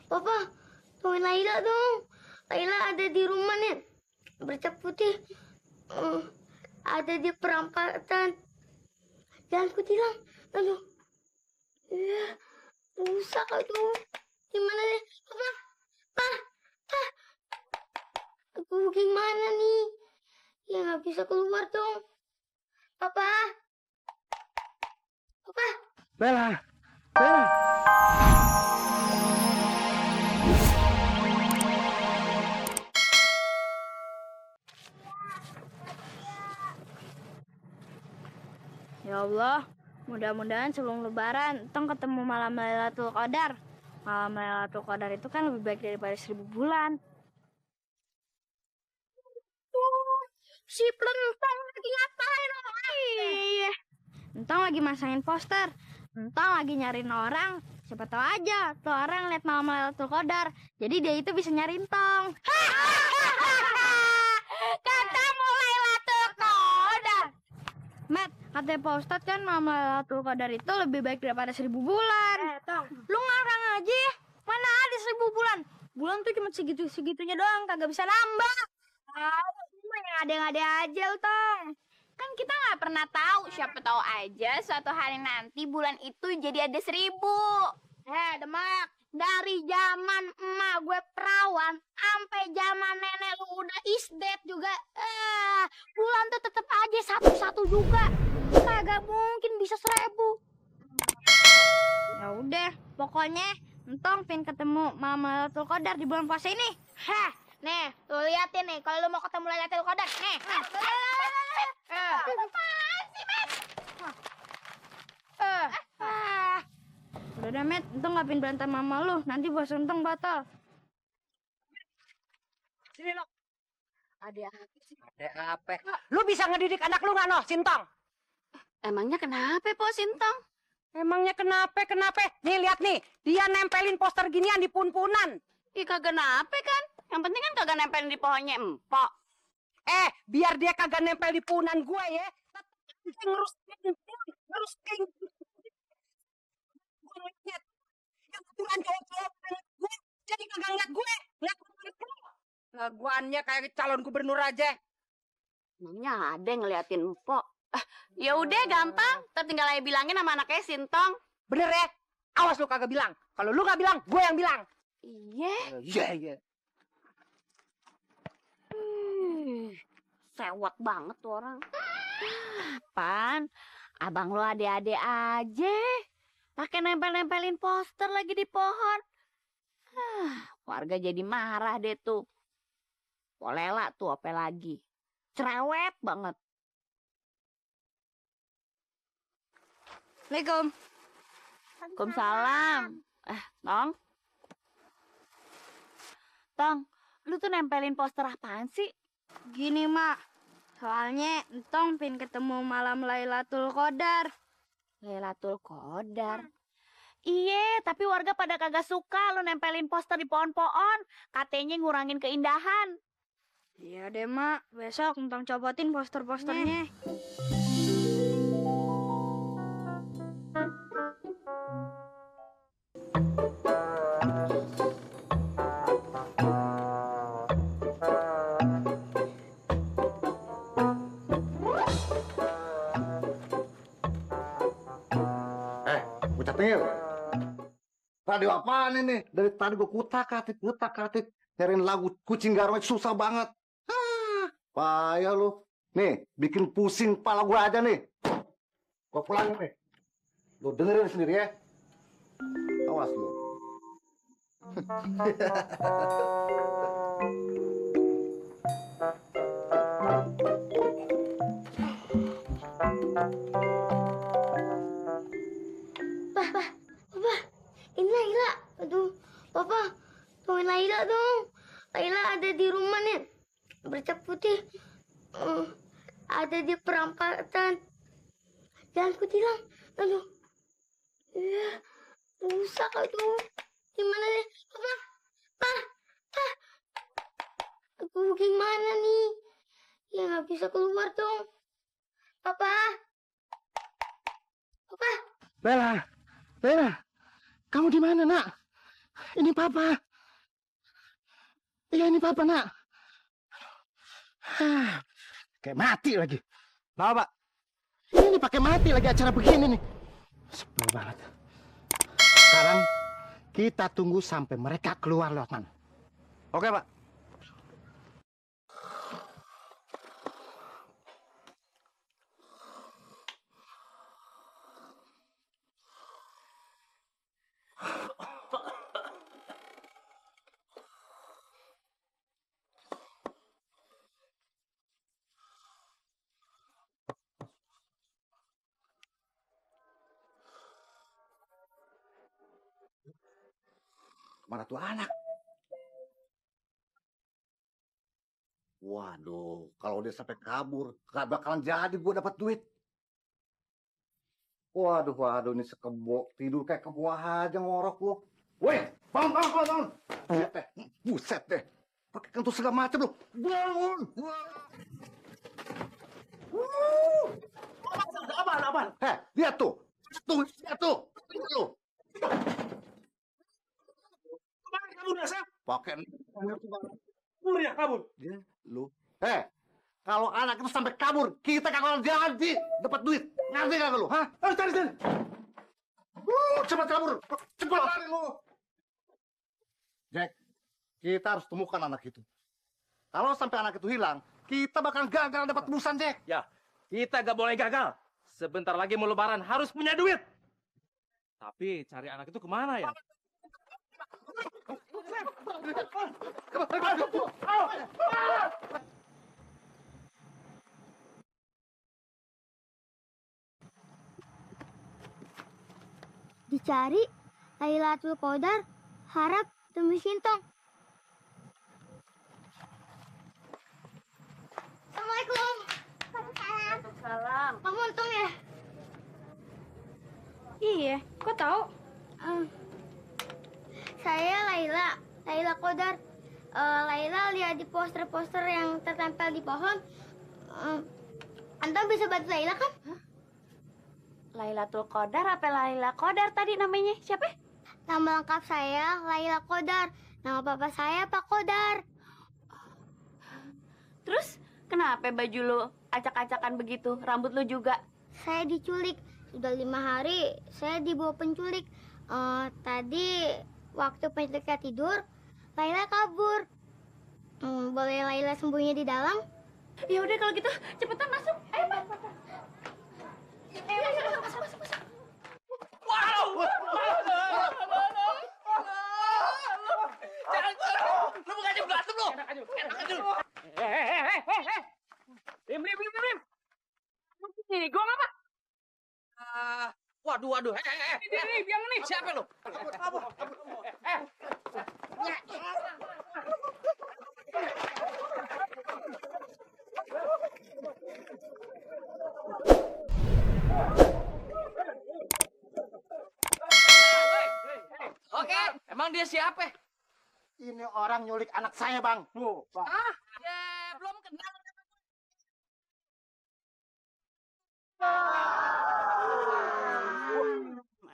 Papa, tungguin Laila dong. Laila ada di rumah nih. Bercak putih. Eh, ada di perampatan. Jangan kutilang. Aduh. Iya, rusak itu. Gimana nih? Papa, pa, pa. Aku gimana nih? Ya nggak bisa keluar dong. Papa, papa. Bella, Bella. Ya Allah, mudah-mudahan sebelum Lebaran, Tong ketemu malam Lailatul Qadar. Malam Lailatul Qadar itu kan lebih baik daripada 1000 bulan. Si Plentong lagi ngapain? Iya, Entong lagi masangin poster. Entong lagi nyariin orang. Siapa tahu aja tuh orang lihat malam Lailatul Qadar. Jadi dia itu bisa nyariin Tong. Ketemu Lailatul Qadar. Matt, katanya Pak Ustadz kan malam Lailatul Qadar itu lebih baik daripada 1000 bulan. Tong, Lu ngarang aja. Mana ada 1000 bulan? Bulan tuh cuma segitu-segitunya doang, kagak bisa nambah. Cuma yang ada-ada aja, Tong. Kan kita nggak pernah tahu, siapa tahu aja suatu hari nanti bulan itu jadi ada 1000. Demak, dari zaman emak gue perawan sampai zaman nenek lu udah isdet juga, bulan tuh tetap aja satu-satu juga. Kagak mungkin bisa 1000. Ya udah, pokoknya Entong pengen ketemu Mama Lailatul Qadar di bulan puasa ini. Nih, tuh liatin nih, kalau lu mau ketemu Lailatul Qadar, nih. Apaan sih, Met? Udah deh, Met, Entong nggak pengen berantem sama lu, nanti puasa Entong batal. sini lo. Ada apa sih? Ada apa? Lu bisa ngedidik anak lu nggak, noh, Sintong? Emangnya kenapa, Po Sintong? Emangnya kenapa? Nih, lihat nih. Dia nempelin poster ginian di pun-punan. Ih, kagak nape kan? Yang penting kan kagak nempelin di pohonnya empok. Biar dia kagak nempel di punan gue ya. Tetep ngerus gue lihat. Yang kebetulan cowok-cowok gue jadi kagak ngeliat gue. Ngeliat gue. Laguannya kayak calon gubernur aja. Emangnya ada yang ngeliatin empok? Ya udah gampang, tinggal aja bilangin sama anaknya Sintong. Bener ya? Awas lu kagak bilang. Kalau lu nggak bilang, gue yang bilang. Iya. Iya. Sewot banget tuh orang. Pan, abang lo ade-ade aja. Pakai nempel-nempelin poster lagi di pohon. Warga jadi marah deh tuh. Polela tuh apa lagi. Cerewet banget. Assalamualaikum. Waalaikumsalam. Tong, lu tuh nempelin poster apaan sih? Gini, Mak. Soalnya Entong pengen ketemu malam Lailatul Qadar. Lailatul Qadar. Iya, tapi warga pada kagak suka lu nempelin poster di pohon-pohon. Katanya ngurangin keindahan. Iya deh, Mak. Besok Entong copotin poster-posternya. Bocah tengil. Radio apaan ini? Dari tadi gue kutak-katik. Nyariin lagu Kucing Garong susah banget. Payah lu. Nih, bikin pusing kepala gue aja nih. Gue pulang nih. Lu dengerin sendiri ya. Awas lu. Papa, ini Laila. Aduh, Papa, tungguin Laila dong. Laila ada di rumah nih. Bercak putih. Ada di perampatan. Jangan kutilang. Aduh. Iya, rusak itu. Gimana nih? Papa, pa. Aku gimana nih? Ya nggak bisa keluar dong. Papa. Bella, kamu di mana, Nak? Ini papa. Iya, ini papa, nak. Kayak mati lagi. Kenapa, Pak? Ini pakai mati lagi acara begini nih. Sebel banget. Sekarang kita tunggu sampai mereka keluar lewat mana. Oke, Pak. Mana tuh anak? Waduh, kalau dia sampai kabur, gak bakalan jadi gue dapat duit. Waduh, ini sekebo tidur kayak kebo aja ngorok lu. Woi, bangun. Buset deh, buset deh. Pakai kentut segala macam lu. Bangun. Apaan? Lihat tuh. Lihat tuh. Lu. Kabur ya, Sam? Pakai Kabur ya, kabur. dia lu. Kalau anak itu sampai kabur, kita kagak jadi dapat duit. Ngerti kagak lu? Hah? Ayo cari. Cepat kabur. Cepat lari lu. Jack, kita harus temukan anak itu. Kalau sampai anak itu hilang, kita bakal gagal dapat tebusan, Jack. Ya, kita gak boleh gagal. Sebentar lagi mau lebaran, harus punya duit. Tapi cari anak itu kemana ya? Dicari Lailatul Qadar, harap temu Sintong. Assalamualaikum. Salam. Kamu untung ya? Iya, kok tahu? Saya Laila Qadar. Laila lihat di poster-poster yang tertempel di pohon. Antum bisa bantu Laila kan? Lailatul Qadar apa Laila Qadar tadi namanya? Siapa? Nama lengkap saya Laila Qadar. Nama papa saya Pak Qadar. Terus kenapa baju lu acak-acakan begitu? Rambut lu juga? Saya diculik. Sudah 5 hari saya dibawa penculik. Tadi waktu penculiknya tidur, Laila kabur. Boleh Laila sembunyi di dalam? Ya udah kalau gitu cepetan masuk. Ayo, Pak. Masuk. Wow! Jangan, lu bukan aja berantem lu. Enak aja. Rim. Ini gua apa? Waduh. Ini yang ini siapa lu? Kabur. Oke, emang dia siapa? Ini orang nyulik anak saya, Bang. Bang. Ya, belum kenal.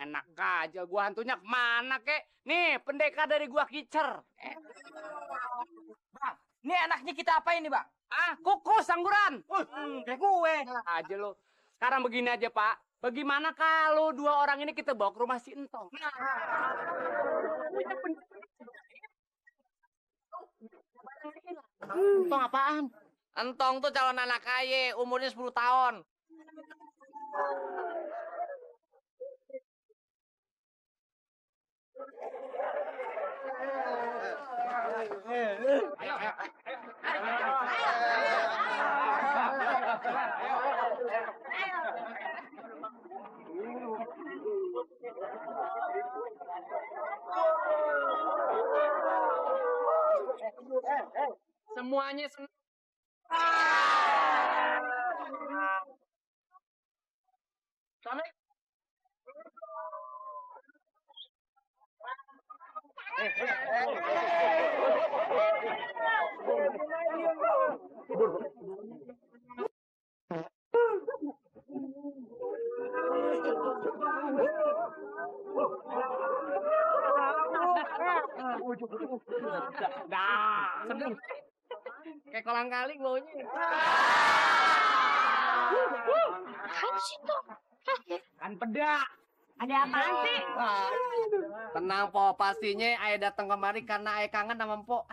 Enak aja, gua hantunya kemana kek? Nih, pendekar dari gua Kicer. Bang, ini anaknya kita apa ini, Bang? Kukus, angguran. Kayak gue. Aja lo. Sekarang begini aja, Pak. Bagaimana kalau 2 orang ini kita bawa ke rumah si Entong? Entong apaan? Entong tuh calon anak kaya, umurnya 10 tahun. Semuanya senang. Sampai Dah, sedep. Kayak kolang kaling baunya. Kan pedak. Ada apaan sih? Tenang, Po. Pastinya ayah datang kemari karena ayah kangen sama Po.